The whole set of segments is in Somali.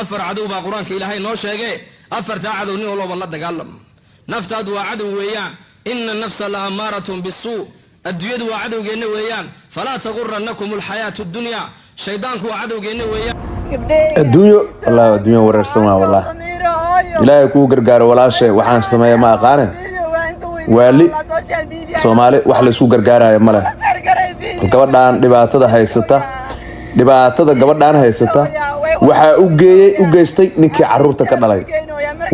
Afar cadow baa Qur-aanka Ilaahay noo sheege. Afartaa cadow nin walbaba la dagaalam. Naftaadu waa cadow weeyaan. إن النفس لأمارة بالسوء. Adduunyadu waa cadowgeenna weeyaan. فلا تغرنكم الحياة الدنيا. Shaydaanku waa cadowgeenna weeyaan. Adduunyo, wallahi adduunyo wareersan waa. Wallah, Ilaahay kuu gargaaro, walaashe. Waxaan sameeya ma aqaane. Waali Soomaali wax laysku gargaaraya ma leh. Gabadhaan dhibaatada haysata, dhibaatada gabadhaan haysata waxaa u geeyey, u geystay ninkii caruurta ka dhalay.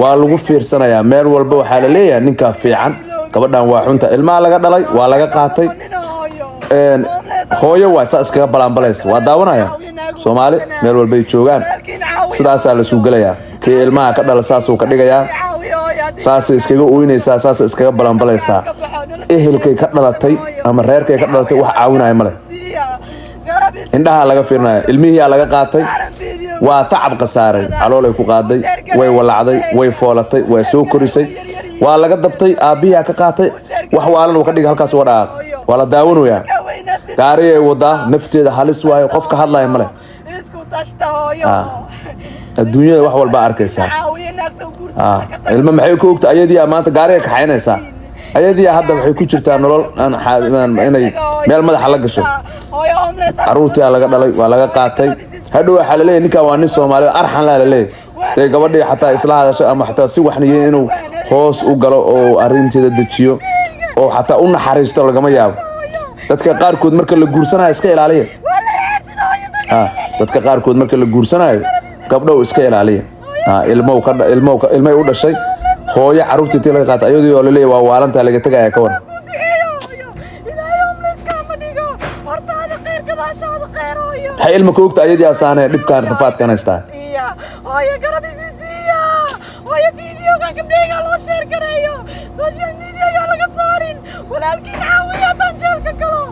Waa lagu fiirsanayaa meel walba. Waxaa la leeyahay ninkaa fiican, gabadhan waa xunta. Ilmaha laga dhalay waa laga qaatay. Hooyo waay saa iskaga balaanbalaysa. Waa daawanayaan Soomaali meel walbay joogaan. Sidaasaa la gelayaa. Kii ilmaha ka dhala saasuu ka dhigayaa, saasay iskaga ooynaysaa, saasay iskaga balanbalaysaa. Ehelkay ka dhalatay ama reerkay ka dhalatay wax caawinaya male. Indhaha laga fiirinaya. Ilmihiyaa laga qaatay. Waa tacab khasaaray. Caloolay ku qaaday, way walacday, way foolatay, way soo korisay, waa laga dabtay. Aabbihiyaa ka qaatay, wax waalan uu ka dhigay, halkaas uga dhaqaaqay. Waa la daawanayaa. Gaariyay wadaa, nafteeda halis waayo. Qof ka hadlaya male. Adduunyada wax walbaa arkaysaa. Ilmo maxay ku ogta? Ayadiyaa maanta gaariga kaxaynaysaa. Ayadiyaa hadda waxay ku jirtaa nolol inay meel madaxa la gasho. Caruurtiyaa laga dhalay, waa laga qaatay. Hadhow waxaa laleeyahy ninkan waa nin Soomaalida arxan laa laleeyahy. Dee gabadhii xataa isla hadasho ama xataa si waxniye inuu hoos u galo oo arrinteeda dejiyo oo xataa u naxariisto lagama yaabo. Dadka qaarkood marka la guursanayo iska ilaaliya. Dadka qaarkood marka la guursanayo, gabdhow, iska ilaaliya. Ilmow ka ilmow ilmay u dhashay hooyo caruurtii tii laga qaatay, ayadii oo laleeyahy waa waalantaa laga tegaya. Ka waran? Ilaahay homeless kaama dhigo. Hortaada khayr, gadaashaada khayr, hooyo. Maxay ilma ka ogta? Ayadii asaane dhibkaan rafaadkan haystaa. Siiya hooyo, garab isi siiya hooyo. Videogan gabdhayga loo share gareeyo, social media ayaa laga saarin. Walaalkiin caawiya. Haddaan jeelka galo,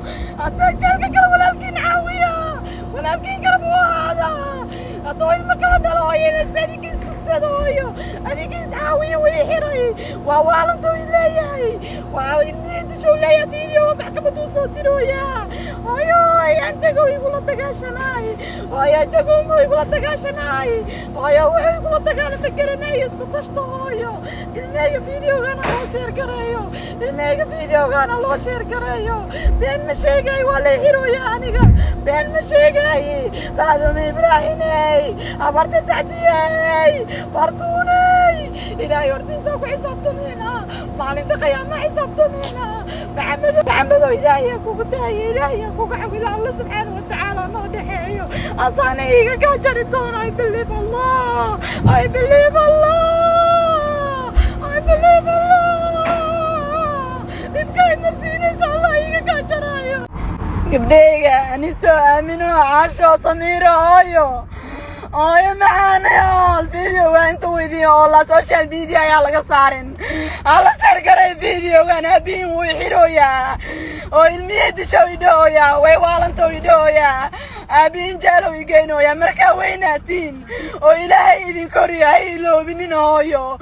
haddaan jeelka galo, walaalkiin caawiya, walaalkiin garab u ahaada. Haddoo ilmo kala dhalo, hooyada adigiis tugsada, hooyo adigiis caawiya. Way xiray, waa waalantou leeyahay, waa ilmihii dishow leeyahay. Video maxkamaduu soo dirooyaa. Hooyo, antago igula dagaashanaay. Hooyo, antago igula dagaashanaay. Hooyo, wuxuu igula dagaalama garanayo. Isku tashto, hooyo. Ilmeyga videogana loo share gareeyo, ilmeyga videogana loo share gareeyo. Been ma sheegay, waa lay xirooya. Aniga been ma sheegay. Bacduma Ibraahimey, abarta Sacdiyey, Fartuuney, Ilaahay hortiisa ku xisaabtameyna. Maalinta qiyaama xisaabtameyna. Maxamedo, Maxamedo, Ilaahay kugu daaya, Ilaahay kugu xawila. Alla subxaana watacaala noo dhexeeyo, asaana iiga kaa jari doona. I believe Allah, I believe Allah, I believe Allah. Dhibkaa marsiinaysa Allah iiga kaa jaraayo. Gabdhayga Aniso, Aamino, Caasho, Samiiro, hooyo, hooyo macaanayaal, video waa inta weydiin oo la social media ayaa laga saarin. Hala share garay videogan. Aabihin wuu xirooyaa oo ilmihii dishow idhahooyaa, way waalantow idhahooyaa, aabihin jeelow igeynooyaa. Markaa weynaatiin oo Ilaahay idin koriya, ha iloobinin hooyo.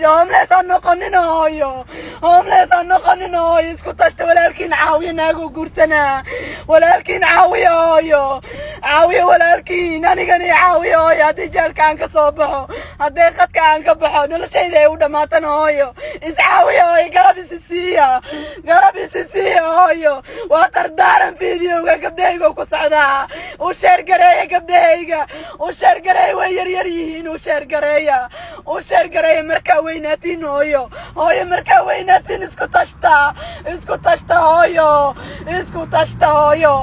Homeless ha noqonin hooyo, homeless ha noqonin hooyo. Isku tashta, walaalkiin caawiya, naagoo guursanaa. Walaalkiin caawiya hooyo, caawiya walaalkiin. Anigani caawiya hooyo. Haddii jeelka aan ka soo baxo, haddii qadka aan ka baxo, noloshayda ay u dhammaatana, hooyo iscaawiya, hooyo garab isi siiya, garab isi siiya hooyo. Waa dardaaran. Videoga gabdhahayga ku socdaa, u share gareeya. Gabdhahayga u share gareeya, way yaryar yihiin. U share gareeya, u share gareeya. Markaa weynaatiin hooyo, hooyo markaa weynaatiin isku tashta, isku tashta hooyo, isku tashta hooyo,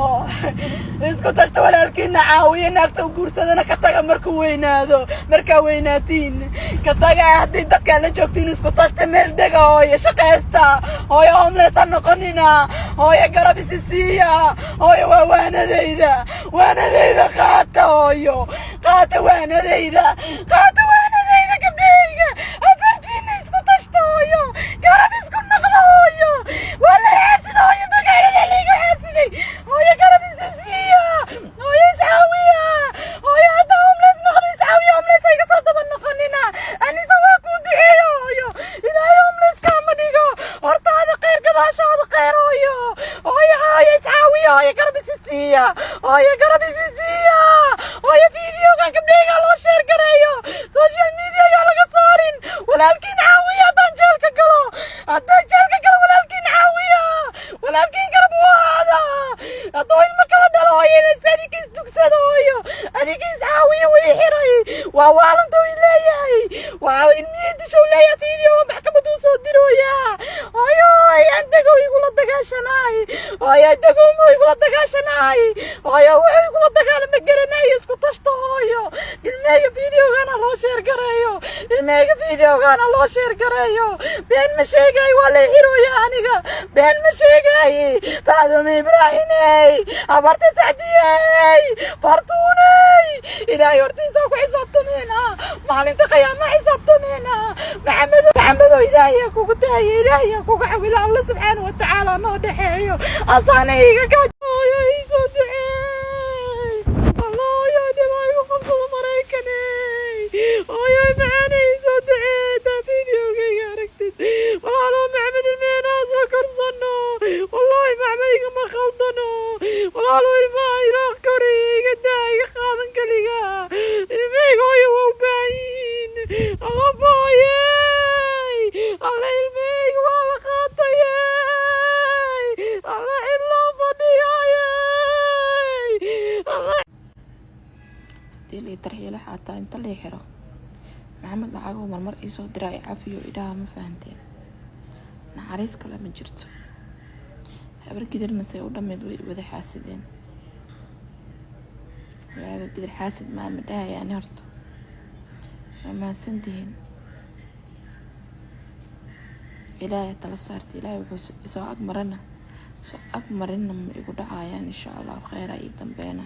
isku tashta. Walaalkiina caawiya, naagta u guursadana ka taga markuu weynaado. Markaa weynaatiin ka taga. Haddii dadkaa la joogtiin, isku tashta, meel dega hooyo, shaqaysta hooyo, homeless ha noqonina hooyo, garab isi siiya hooyo. Waa waanadayda, waanadayda qaata hooyo, qaata waanadayda, qaata waanadayda. Gabdhahayga afartiina isku tashta hooyo, garab isku noqda hooyo. Waa la xaasida hooyo, magaalada liiga xaasiday hooyo. Garab isi siiya hooyo, iscaawiya hooyo. Hadda homeless noqda, iscaawiya, homeless hayga soo daba noqonina. Anisa waa kuu duceeyo hooyo. Ilaahay homeless kaama dhigo. Hortaada khayr, gadaashaada khayr hooyo. Hooyo, hooyo iscaawiya hooyo, garab isi siiya hooyo, garab isi siiya hooyo. Videogan gabdhahayga loo share gareeyo. Waa waalanta uu leeyahay, waa ilmihii dishow leeyahay. Video maxkamaduu soo dirooyaa. Hooyo, andagow igula dagaashanaay. Hooyo, andagow ma igula dagaashanaay. Hooyo, wuxuu igula dagaalama garanaya. Isku tashto hooyo. Ilmahayga videogana loo share gareeyo, ilmahayga videogana loo share gareeyo. Been ma sheegay, waa lay xirooya aniga. Been ma sheegay. Faadume Ibraahimey, abarta Sacdiyey, Fartuuney, Ilaahay hortiisa ku xisaabtameena maalinta qiyaama, xisaabtameena. Maxamedo, Maxamedo, Ilaahay kugu daaya, Ilaahay kugu xawila. Alla subxaana watacaala noo dhexeeyo, asaana iga gaajooyo. Iisoo duceey. Allayo, dhibaa igu qabsado Maraykaney. Hooyo macaana, iisoo duceey. Taa videogayga aragtid, walaalo Maxamed, ilmehena soo korsano. Wallahi maxba igama khaldano, walaalo. Ilmaha Ilaah koriya, iga daa, iga qaadan kaliga ilmahayga. Hooyo, waa u baahan yihiin. Alla booyey, alla ilmahayga waa la qaatayey. Alla cidlaa fadhiyayey, alla. Hadii lii tarxiilo xataa, inta lii xiro, Maxamed lacaguu marmar iisoo diraa, i cafiyo idhaha. Ma fahanteen? Naxariis kale ma jirto. Habar Gidirna say u dhammeyd way wada xaasideen. Walaa Habar Gidir xaasid maa ma dhahayaani. Horta waa mahadsantihiin. Ilaahay tala saarta. Ilaahay wuxuu soo ag marana, soo ag marina ma igu dhacayaan, insha Allahu. Kheyra ii dambeena.